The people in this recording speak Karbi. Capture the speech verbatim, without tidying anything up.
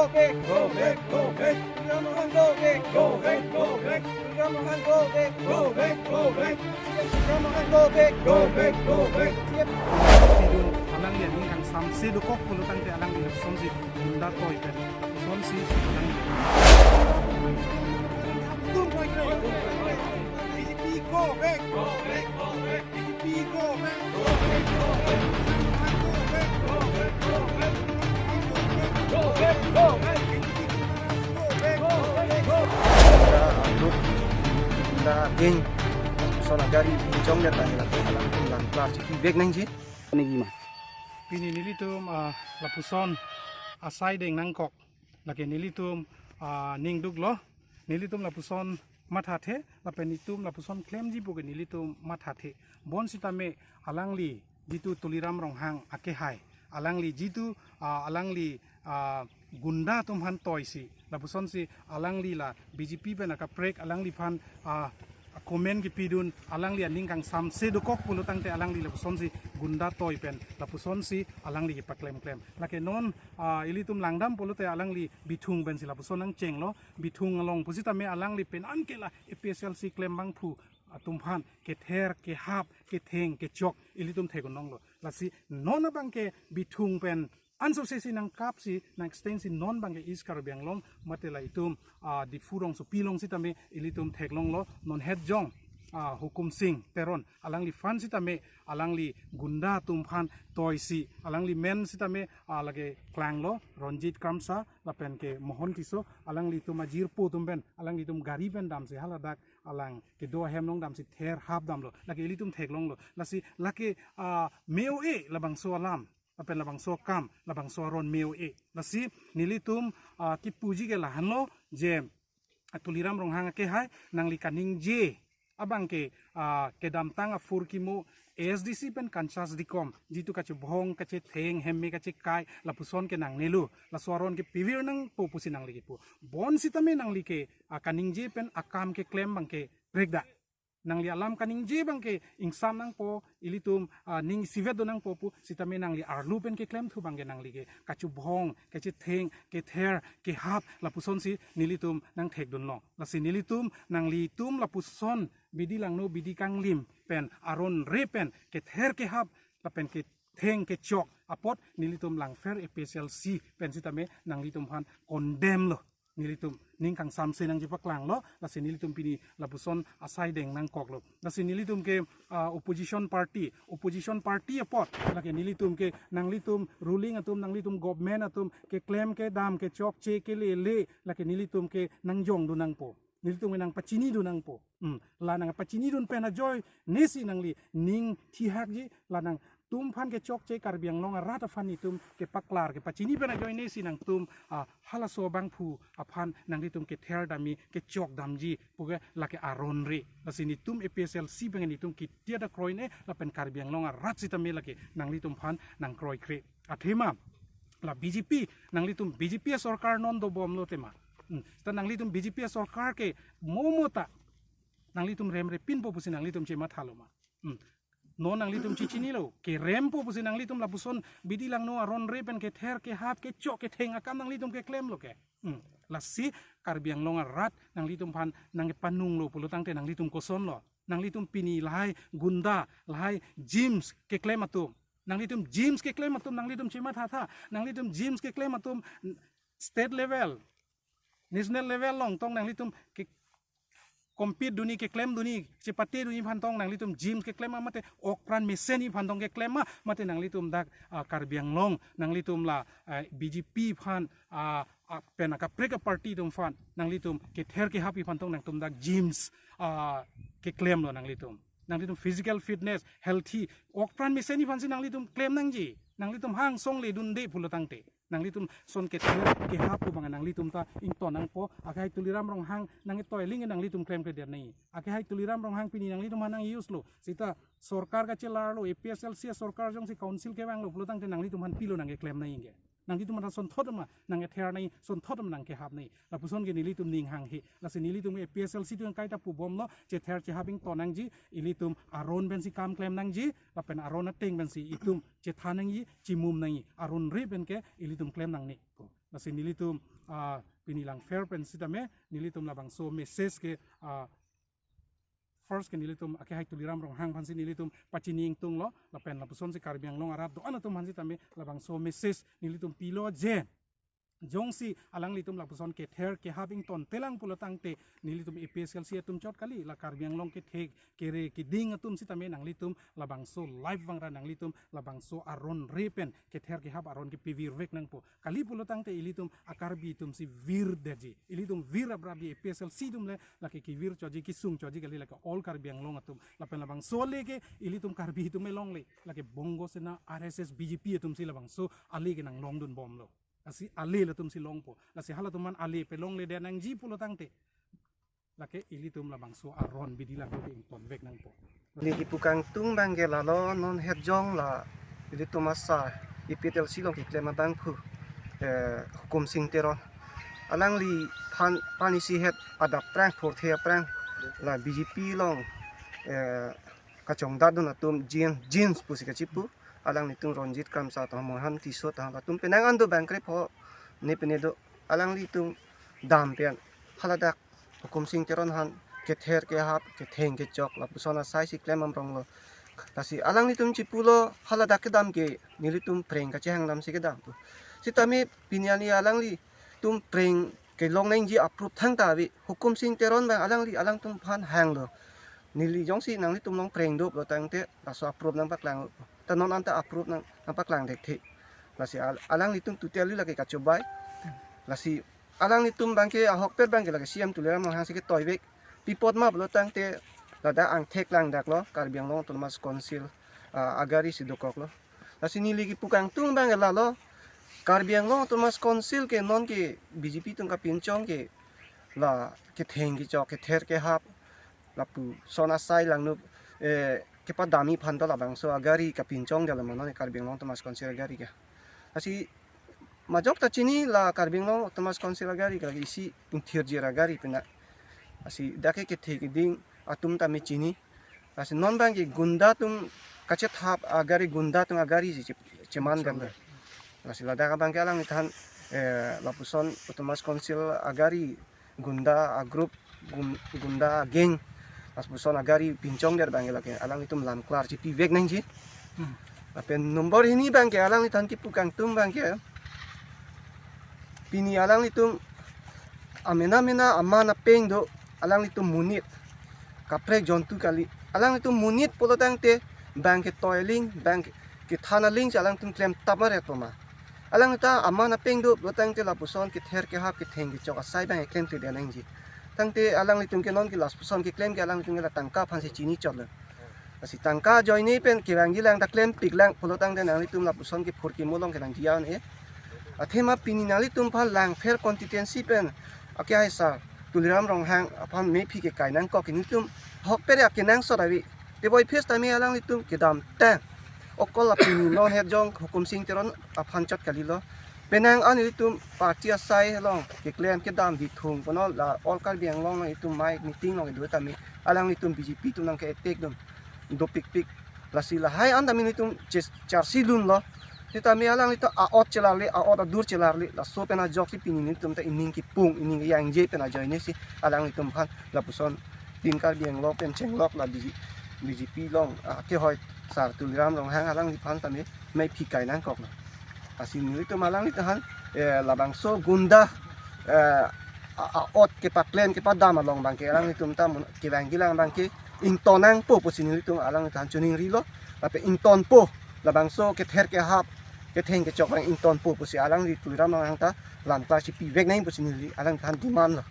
Go back, go back, go back. Tuliram Ronghang go back. Go back, go back. Tuliram Ronghang go back. Go back, go back. Tuliram Ronghang go back. Go back, go back. Pidun alangli aning kangsamse dokok pulo tangte alangli lapuson si gunda toi pen. Lapuson si alangli. B J P go back. Go back, go back. B J P go back. Go back, go back. Go back, go back. Go back, go back. Go back, go back. Go back, go back. Gunda, ah, group, gunda, gang, lapuson agari, pinchong ya tahi lapuson alang tum lang klar chipi back nangji. Negi ma. Pini nelitum, ah, lapuson asai deng nangkok. Lake nelitum, ah, ningduklo. Nelitum lapuson mathathe, lapen itum lapuson klemji puke nelitum mathathe. Bonsitame alangli jitu Tuliram Ronghang akehai. Alangli jitu, ah, alangli, ah, gunda atum aphan toisi. Lapuson si alangli la B J P pen akaprek alangliphan, ah, comment kepidun alangli aning kangsamse dokok pulo tangte alangli lapuson si gunda toi pen. Lapuson si alangli kepaklem klem. Lake non, ah, ilitum langdam pulote alangli Bithung pensi lapuson nangchenglo. Bithung along pusitame alangli pen anke la A P H L C klem abangphu atum aphan kether, kehap, ketheng, kechok ilitum theklonglo. Lasi non abangke Bithung pen ansose si nangkapsi, nang extend si non abangke East Karbi Anglong mate la itum, ah, Diphu rongsopi along sitame ilitum theklonglo, non het jong, ah, Hukum Sing Teron alangliphan sitame alangli gunda atum aphan toisi, alangli men sitame, ah, lake klanglo, Ronjit Kramsa lapen ke Mohon Tisso, alanglitum ajirpo atum pen, alanglitum gari pen damsi haladak alang kedo ahem along damsi ther hap damlo. Lake ilitum theklonglo. Lasi lake, ah, me-o-e labangso alam, lapen labangso akam, labangso aron me-o-e. Lasi nelitum, ah, kipuji ke lahenlo je, ah, Tuliram Ronghang akehai, nangli kaningje abangke, ah, kedamtang aphurkimo A S D C pen kanchas dikom, jitu kachebhong, kachetheng, hemme kachekai, lapuson ke nangnelo, laso aron ke pivir nangpo pusi nangli kepu. Bonsitame nangli ke, ah, kaningje pen akam keklem abangke prekda. Nangli alam kaningje abangke ingsam nangpo, ilitum, ah, ning isivet do nangpo pusitame nangli arlo pen keklemthu abangke nangli ke kachebhong, kachetheng, kether, kehap, lapuson si nelitum nangthekdunlo. Lasi nelitum, nanglitum lapuson bidi langno, bidi kanglim pen, aron re pen kether, kehap lapen ketheng, kechok apot nelitum Langpher A P H L C pen sitame nanglitum aphan condemn lo. Nelitum ning kangsamse nangji paklanglo, lasi nelitum pini lapuson asai deng nangkoklo. Lasi nelitum ke, ah, opposition party, opposition party apot, lake nelitum ke nanglitum ruling atum, nanglitum government atum keklem, kedam, kechokche, kelele, lake nelitum ke nangjongdun nangpo. Nelitum ke nangpachinidun nangpo. Hmm. La nangpachinidun pen ajoine si nangli ning thihakji, la nangtum aphan kechokche, Karbi Anglong arat aphan itum kepaklar, kepachini pen ajoine si nangtum, ah, halaso abangphu aphan nanglitum kether damji, kechok damji puke lake aron re. Lasi nelitum A P H L C pengen itum kitiada kroine, lapen Karbi Anglong arat sitame lake nanglitum aphan nangkroikre. Athema la B J P, nanglitum B J P asorkar non dobomlo tema. Hmm. Ta nanglitum B J P asorkar ke momo ta nanglitum remrepinpo pusi nanglitum chemathalo ma. Hmm. Non nanglitum chechinilo, kerempo pusi nanglitum lapuson bidi langno aron re pen kether, kehap, kechok, ketheng akam nanglitum keklemlo ke. Hmm. Lasi Karbi Anglong arat nanglitum aphan nangkepanunglo pulo tangte nanglitum kosonlo? Nanglitum pini lahai gunda, lahai GEMS keklem atum, nanglitum GEMS keklem atum nanglitum chemathatha. Nanglitum GEMS keklem atum state level, national level along tong nanglitum ke compete dunji, keklem dunji, chepate dunji aphan tong nanglitum GEMS keklem ma, mate ok pran mesenji aphan tong keklem ma, mate nanglitum dak, ah, Karbi Anglong, nanglitum la, ah, B J P aphan, ah, ah, pen akaprek aparty atum aphan nanglitum kether kehapji aphan tong nangtum dak GEMS, ah, keklemlo nanglitum. Nanglitum physical fitness, healthy, ok pran mesenji aphansi nanglitum klem nangji. Nanglitum hang song ledunde pulo tangte, nanglitum son kether kehap pu abang nanglitum ta ington nangpo. Akehai Tuliram Ronghang nangketoi aling nanglitum klemkledet nangji. Akehai Tuliram Ronghang pini nanglitum aphan nang-use lo. Seta sorkar kachelarlo, A P H L C asorkar jongsi council kevanglo pulo tangte nanglitum aphan pilo nangkeklem nangji ke? Nanglitum aphan sonthot ma nangkether nangji, sonthot ma nangkehap nangji. Lapuson ke nelitum ning hanghe. Lasi nelitum A P H L C atum kaita pubomlo, chether chehap ington nangji, ilitum aron pensi kam klem nangji, lapen aron ateng pensi itum chethan nangji, chimum nangji, aron re pen ke ilitum klem nangne. Lasi nelitum, ah, pini Langpher pen sitame nelitum labangso message ke, ah, first ke nelitum akehai Tuliram Ronghang aphansi nelitum pachini ingtunglo, lapen lapusonsi Karbi Anglong arat do-an atum aphan sitame labangso message nelitum pilo je, jongsi alanglitum lapuson kether kehap ingtontelang pulo tangte nelitum A P H L C atum chot kali, la Karbi Anglong kethe kere keding atum sitame nanglitum labangso live vangra nanglitum labangso aron re pen kether kehap aron ke pivir vek nangpo. Kali pulo tangte ilitum a-Karbi atumsi virdetji. Ilitum vir abrapji, A P H L C atum le lake kevir chotji, kesung chotji kali, lake all Karbi Anglong atum. Lapen labangso ale ke ilitum Karbi atum alongle, lake Bongo Sena, R S S, B J P atumsi labangso ale ke nanglongdunbomlo. Lasi ale latumsi longpo. Lasi halatum aphan ale pelongledet nangji pulo tangte lake ilitum labangso aron bidi lake ington vek nangpo. Neli kipu kangtung abangke lalo, non hetjong la ilitum asar A P H L C along keklem abangphu, eh, Hukum Sing Teron. Alangliphan pini isi het adap aphrang, porthe aphrang la B J P along, eh, kachongdatdun atum jin, jins pusi kachipu. Alanglitum Ronjit Kramsa ta, Mohan Tisso ta, latum penang an do bangkrepho, ne pine do, alanglitum dam pen haladak Hukum Sing Teron aphan kether kehap, ketheng kechok lapuson asaisi klem amronglo. Lasi alanglitum chipulo haladak kedam ke nelitum phreng kachehang damsi kedam pu. Sitame pini ani alanglitum phreng kelong nangji approve thangta ave. Hukum Sing Teron abang alangli alangtum aphan hanglo, neli jongsi nanglitum along phreng do pulo tangte laso approve nangpaklang, ta non anta approve nang, nangpaklang thekthe. Lasi al-, alanglitum totally lake kachobai. Lasi alanglitum abangke ahokpet abangke lake C M Tuliram Ronghang si ketoivek. Pi apot ma pulo tangte ladak angthek langdaklo, Karbi Anglong Autonomous Council, ah, agari si dokoklo. Lasi neli kipu kangtung abangke lalo, Karbi Anglong Autonomous Council ke non ke B J P atum kapinchong ke la ketheng kechok, kether kehap, lapuson asai langno, eh, kepadamji aphan ta labangso agari kapinchongdetlo ma non Karbi Anglong Autonomous Council agari ke. Lasi majok ta chini la Karbi Anglong Autonomous Council agari ke lake isi ingthirjir agari pina. Lasi dak ke kethe keding atum tame chini. Lasi non abangke gunda atum kachethap agari, gunda atum agari si che-, cheman damlo. Lasi ladak abangke alangliphan, eh, lapuson Autonomous Council agari gunda a-group, gun-, gunda a-gang, lapuson agari pinchongdet abangke lake alanglitum lam klar chipivek nangji. Hmm. Lapen nombor hini abangke alangliphan kipu kangtung abangke, pini alanglitum amena mena aman apeng do, alanglitum monit, kaprek jontu kali. Alanglitum monit pulo tangte bangke toiling, bangke kethan aling si alanglitum klemtap ma reto ma. Alanglitum aman apeng do pulo tangte lapuson kether kehap, ketheng kechok asai abang klemkledet nangji. Tangte alanglitum ke non ke lapuson keklem ke alanglitum ke la tangka aphansi chini chotlo. Lasi tangka ajoine pen kevangji lang ta klempiklang pulo tangte nanglitum lapuson ke phurkimo along ke nangji aun e. Athema pini nanglitum aphan Langpher constituency pen akehai sar Tuliram Ronghang aphan mephi kekai nangkok, nelitum ahokpet akenangsot ave. Teboi phis tame alanglitum kedamtang. Okol la pini non hetjong Hukum Sing Teron aphan chot kalilo. Penang an nelitum party asai along keklem kedam dithung kono la All Karbi Anglong along itum mai meeting along kedo tame alanglitum B J P atum nangke-attack dun dopikpik. Lasi lahai an tame nelitum ches-, charsi dunlo. Sitame alanglitum a-ot chelarle, a-ot adur chelarle. Laso pen ajoksi pini nelitum ta ining kipung, ining keyangje pen ajoine si alanglitum aphan lapuson Team Karbi Anglong pen chenglok la B J-, B J P along, ah, kehoi sar Tuliram Ronghang alangliphan tame mephi kai nangkoklo. Lasi nelitum alangliphan, eh, labangso gunda, eh, a, a-ot kepaklen kepadam along abangke alanglitum ta mun-, kevangji lang abangke ington nangpo pusi nelitum alangliphan chiningrilo. Lapen ingtonpo, labangso kether kehap, ketheng kechok abang ingtonpo pusi alangli Tuliram Ronghang ta lam klar chipivek nang pusi neli alangliphan demand lo.